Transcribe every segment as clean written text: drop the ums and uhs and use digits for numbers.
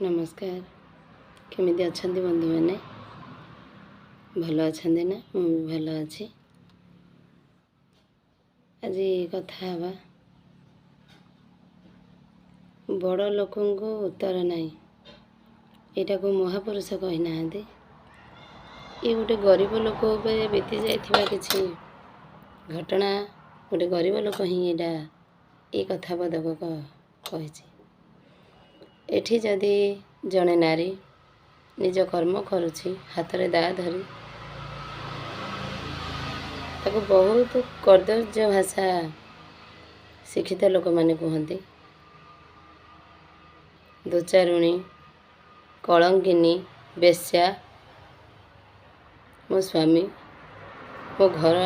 ନମସ୍କାର। କେମିତି ଅଛନ୍ତି ବନ୍ଧୁମାନେ? ଭଲ ଅଛନ୍ତି ନା? ମୁଁ ବି ଭଲ ଅଛି। ଆଜି କଥା ହେବା, ବଡ଼ ଲୋକଙ୍କୁ ଉତ୍ତର ନାହିଁ। ଏଇଟାକୁ ମହାପୁରୁଷ କହିନାହାନ୍ତି, ଇଏ ଗୋଟେ ଗରିବ ଲୋକ ଉପରେ ବିତି ଯାଇଥିବା କିଛି ଘଟଣା। ଗୋଟେ ଗରିବ ଲୋକ ହିଁ ଏଇଟା ଏଇ କଥା ପଦକ କହିଛି। ଏଠି ଯଦି ଜଣେ ନାରୀ ନିଜ କର୍ମ କରୁଛି ହାତରେ ଦାଆ ଧରି, ତାକୁ ବହୁତ କଦର୍ଯ୍ୟ ଭାଷା ଶିକ୍ଷିତ ଲୋକମାନେ କୁହନ୍ତି, ଦୋଚାରୁଣୀ, କଳଙ୍କିନୀ, ବେଶ୍ୟା। ମୋ ସ୍ୱାମୀ, ମୋ ଘର,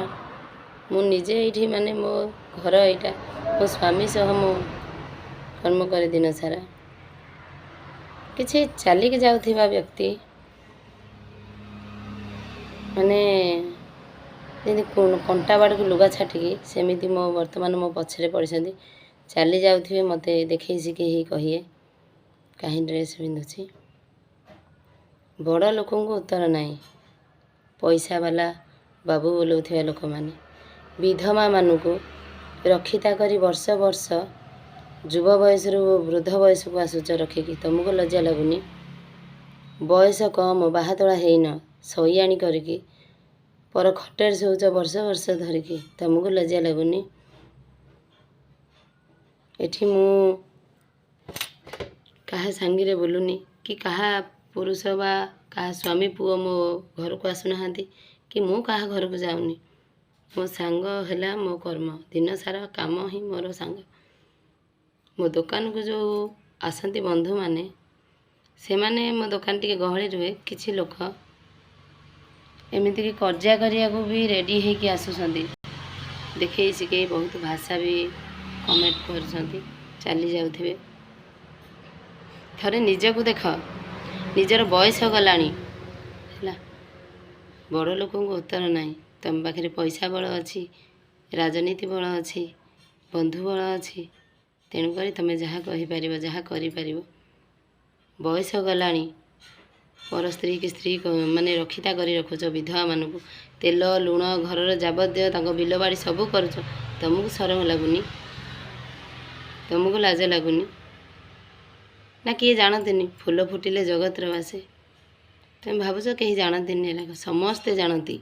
ମୁଁ ନିଜେ ଏଇଠି, ମାନେ ମୋ ଘର ଏଇଟା। ମୋ ସ୍ୱାମୀ ସହ ମୁଁ କର୍ମ କରେ ଦିନ ସାରା। କିଛି ଚାଲିକି ଯାଉଥିବା ବ୍ୟକ୍ତି, ମାନେ ଯେମିତି କଣ୍ଟା ବାଡ଼କୁ ଲୁଗା ଛାଟିକି, ସେମିତି ମୋ ବର୍ତ୍ତମାନ ମୋ ପଛରେ ପଡ଼ିଛନ୍ତି। ଚାଲି ଯାଉଥିବେ, ମୋତେ ଦେଖେଇ ଶିଖେଇ ହେଇ କହିବେ, କାହିଁ ଡ୍ରେସ୍ ପିନ୍ଧୁଛି? ବଡ଼ ଲୋକଙ୍କୁ ଉତ୍ତର ନାହିଁ। ପଇସାବାଲା, ବାବୁ ବୋଲଉଥିବା ଲୋକମାନେ ବିଧବାମାନଙ୍କୁ ରକ୍ଷିତା କରି ବର୍ଷ ବର୍ଷ, ଯୁବ ବୟସରୁ ବୃଦ୍ଧ ବୟସକୁ ଆସୁଛ ରଖିକି, ତୁମକୁ ଲଜ୍ଜା ଲାଗୁନି? ବୟସ କମ୍, ବାହାତୋଳା ହେଇନ, ସଇଆଣି କରିକି ପର ଖଟରେ ଶୋଉଛ ବର୍ଷ ବର୍ଷ ଧରିକି, ତୁମକୁ ଲଜ୍ଜା ଲାଗୁନି? ଏଠି ମୁଁ କାହା ସାଙ୍ଗରେ ବୁଲୁନି କି କାହା ପୁରୁଷ ବା କାହା ସ୍ୱାମୀ ପୁଅ ମୋ ଘରକୁ ଆସୁନାହାନ୍ତି କି ମୁଁ କାହା ଘରକୁ ଯାଉନି। ମୋ ସାଙ୍ଗ ହେଲା ମୋ କର୍ମ। ଦିନସାରା କାମ ହିଁ ମୋର ସାଙ୍ଗ। ମୋ ଦୋକାନକୁ ଯେଉଁ ଆସନ୍ତି ବନ୍ଧୁମାନେ, ସେମାନେ, ମୋ ଦୋକାନ ଟିକେ ଗହଳି ରୁହେ, କିଛି ଲୋକ ଏମିତିକି କର୍ଜା କରିବାକୁ ବି ରେଡ଼ି ହେଇକି ଆସୁଛନ୍ତି। ଦେଖେଇ ଶିଖେଇ ବହୁତ ଭାଷା ବି କମେଣ୍ଟ କରୁଛନ୍ତି ଚାଲି ଯାଉଥିବେ। ଥରେ ନିଜକୁ ଦେଖ, ନିଜର ବୟସ ଗଲାଣି ହେଲା। ବଡ଼ ଲୋକଙ୍କୁ ଉତ୍ତର ନାହିଁ। ତୁମ ପାଖରେ ପଇସା ବଳ ଅଛି, ରାଜନୀତି ବଳ ଅଛି, ବନ୍ଧୁ ବଳ ଅଛି, ତେଣୁକରି ତୁମେ ଯାହା କହିପାରିବ, ଯାହା କରିପାରିବ। ବୟସ ଗଲାଣି, ପର ସ୍ତ୍ରୀକି ସ୍ତ୍ରୀ ମାନେ ରକ୍ଷିତା କରି ରଖୁଛ ବିଧବାମାନଙ୍କୁ, ତେଲ ଲୁଣ ଘରର ଯାବତୀୟ ତାଙ୍କ ବିଲ ବାଡ଼ି ସବୁ କରୁଛ, ତୁମକୁ ସରମ ଲାଗୁନି? ତୁମକୁ ଲାଜ ଲାଗୁନି ନା? କିଏ ଜାଣନ୍ତିନି? ଫୁଲ ଫୁଟିଲେ ଜଗତର ବାସେ। ତୁମେ ଭାବୁଛ କେହି ଜାଣନ୍ତିନି? ହେଲା, ସମସ୍ତେ ଜାଣନ୍ତି।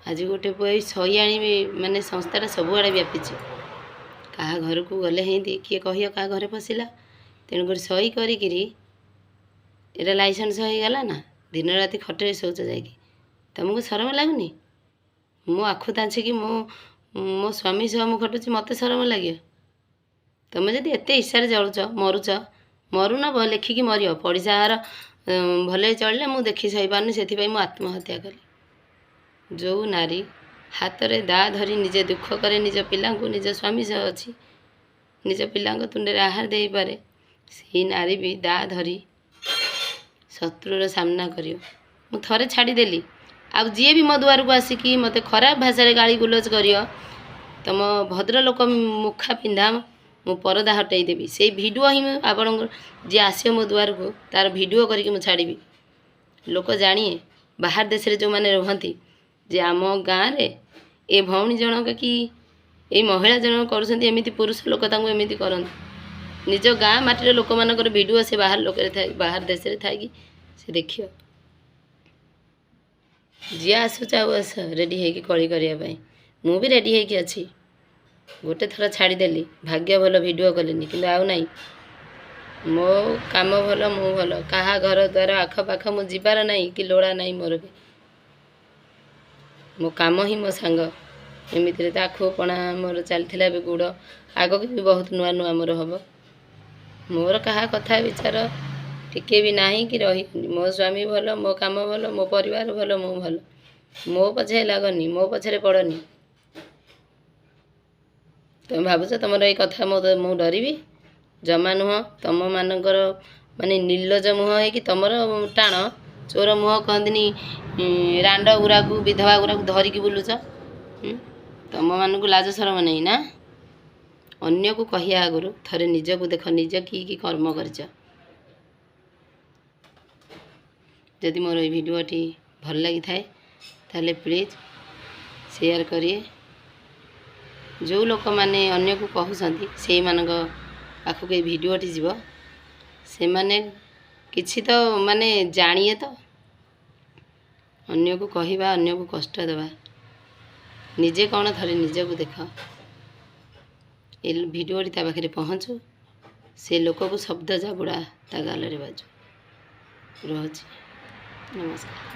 ଆଜି ଗୋଟେ ଏଇ ସଇଆଣି ମାନେ ସଂସ୍ଥାଟା ସବୁଆଡ଼େ ବ୍ୟାପିଛି। କାହା ଘରକୁ ଗଲେ ହେନ୍ତି କିଏ କହିବ କାହା ଘରେ ପଶିଲା? ତେଣୁକରି ସଇ କରିକିରି ଏଇଟା ଲାଇସେନ୍ସ ହେଇଗଲା ନା? ଦିନ ରାତି ଖଟରେ ଶୋଉଛ ଯାଇକି, ତୁମକୁ ସରମ ଲାଗୁନି? ମୁଁ ଆଖୁ ତାଞ୍ଛିକି ମୁଁ ମୋ ସ୍ୱାମୀ ସହ ମୁଁ ଖଟୁଛି, ମୋତେ ସରମ ଲାଗିବ? ତୁମେ ଯଦି ଏତେ ଇଚ୍ଛାରେ ଜଳୁଛ, ମରୁଛ, ମରୁନ, ଲେଖିକି ମରିବ, ପଡ଼ିଶା ଘର ଭଲରେ ଚଳିଲେ ମୁଁ ଦେଖି ସହିପାରୁନି, ସେଥିପାଇଁ ମୁଁ ଆତ୍ମହତ୍ୟା କଲି। ଯେଉଁ ନାରୀ ହାତରେ ଦା ଧରି ନିଜେ ଦୁଃଖ କରେ, ନିଜ ପିଲାଙ୍କୁ, ନିଜ ସ୍ୱାମୀ ସହ ଅଛି, ନିଜ ପିଲାଙ୍କ ତୁଣ୍ଡରେ ଆହାର ଦେଇପାରେ, ସେଇ ନାରୀ ବି ଦା ଧରି ଶତ୍ରୁର ସାମ୍ନା କରିବ। ମୁଁ ଥରେ ଛାଡ଼ିଦେଲି, ଆଉ ଯିଏ ବି ମୋ ଦୁଆରକୁ ଆସିକି ମୋତେ ଖରାପ ଭାଷାରେ ଗାଳି ଗୁଲଜ କରିବ, ତୁମ ଭଦ୍ରଲୋକ ମୁଖା ପିନ୍ଧା ମୁଁ ପରଦା ହଟେଇ ଦେବି। ସେଇ ଭିଡ଼ିଓ ହିଁ ମୁଁ ଆପଣଙ୍କ, ଯିଏ ଆସିବ ମୋ ଦୁଆରକୁ, ତାର ଭିଡ଼ିଓ କରିକି ମୁଁ ଛାଡ଼ିବି। ଲୋକ ଜାଣିଏ, ବାହାର ଦେଶରେ ଯେଉଁମାନେ ରୁହନ୍ତି, ଯେ ଆମ ଗାଁରେ ଏ ଭଉଣୀ ଜଣକ କି ଏଇ ମହିଳା ଜଣକ କରୁଛନ୍ତି ଏମିତି, ପୁରୁଷ ଲୋକ ତାଙ୍କୁ ଏମିତି କରନ୍ତି। ନିଜ ଗାଁ ମାଟିର ଲୋକମାନଙ୍କର ଭିଡ଼ିଓ ସେ ବାହାର ଲୋକରେ ଥାଇ, ବାହାର ଦେଶରେ ଥାଇକି ସେ ଦେଖିବ। ଯିଏ ଆସୁଛ ଆଉ ଆସ ରେଡ଼ି ହେଇକି କଳି କରିବା ପାଇଁ, ମୁଁ ବି ରେଡ଼ି ହେଇକି ଅଛି। ଗୋଟେ ଥର ଛାଡ଼ିଦେଲି, ଭାଗ୍ୟ ଭଲ ଭିଡ଼ିଓ କଲିନି, କିନ୍ତୁ ଆଉ ନାହିଁ। ମୋ କାମ ଭଲ, ମୁଁ ଭଲ। କାହା ଘର ଦ୍ୱାର ଆଖପାଖ ମୁଁ ଯିବାର ନାହିଁ କି ଲୋଡ଼ା ନାହିଁ ମୋର ବି। ମୋ କାମ ହିଁ ମୋ ସାଙ୍ଗ। ଏମିତିରେ ତ ଆଖୁ ପଣା ମୋର ଚାଲିଥିଲା, ଏବେ ଗୁଡ଼, ଆଗକୁ ବି ବହୁତ ନୂଆ ନୂଆ ମୋର ହେବ। ମୋର କାହା କଥା ବିଚାର ଟିକେ ବି ନାହିଁ କି ରହିବନି। ମୋ ସ୍ୱାମୀ ଭଲ, ମୋ କାମ ଭଲ, ମୋ ପରିବାର ଭଲ, ମୁଁ ଭଲ। ମୋ ପଛରେ ଲାଗନି, ମୋ ପଛରେ ପଡ଼ନି। ତୁମେ ଭାବୁଛ ତୁମର ଏଇ କଥା ମୁଁ ଡରିବି? ଜମା ନୁହଁ। ତୁମମାନଙ୍କର ମାନେ ନିର୍ଲଜ ମୁହଁ ହେଇକି ତୁମର ଟାଣ ଚୋର ମୁହଁ କହନ୍ତିନି, ରାଣ୍ଡ ଗୁଡ଼ାକୁ, ବିଧବା ଗୁଡ଼ାକୁ ଧରିକି ବୁଲୁଛ। ତୁମମାନଙ୍କୁ ଲାଜ ସରମ ନାହିଁ ନା? ଅନ୍ୟକୁ କହିବା ଆଗରୁ ଥରେ ନିଜକୁ ଦେଖ, ନିଜ କି କି କର୍ମ କରିଛ। ଯଦି ମୋର ଏଇ ଭିଡ଼ିଓଟି ଭଲ ଲାଗିଥାଏ, ତାହେଲେ ପ୍ଲିଜ୍ ସେୟାର କରିବେ। ଯେଉଁ ଲୋକମାନେ ଅନ୍ୟକୁ କହୁଛନ୍ତି, ସେଇମାନଙ୍କ ପାଖକୁ ଏଇ ଭିଡ଼ିଓଟି ଯିବ। ସେମାନେ କିଛି ତ ମାନେ ଜାଣିଏ ତ ଅନ୍ୟକୁ କହିବା, ଅନ୍ୟକୁ କଷ୍ଟ ଦେବା, ନିଜେ କ'ଣ ଥରେ ନିଜକୁ ଦେଖ। ଏ ଭିଡ଼ିଓଟି ତା ପାଖରେ ପହଞ୍ଚୁ, ସେ ଲୋକକୁ ଶବ୍ଦ ଜାବୁଡ଼ା ତା ଗାଲରେ ବାଜୁ। ରହୁଛି, ନମସ୍କାର।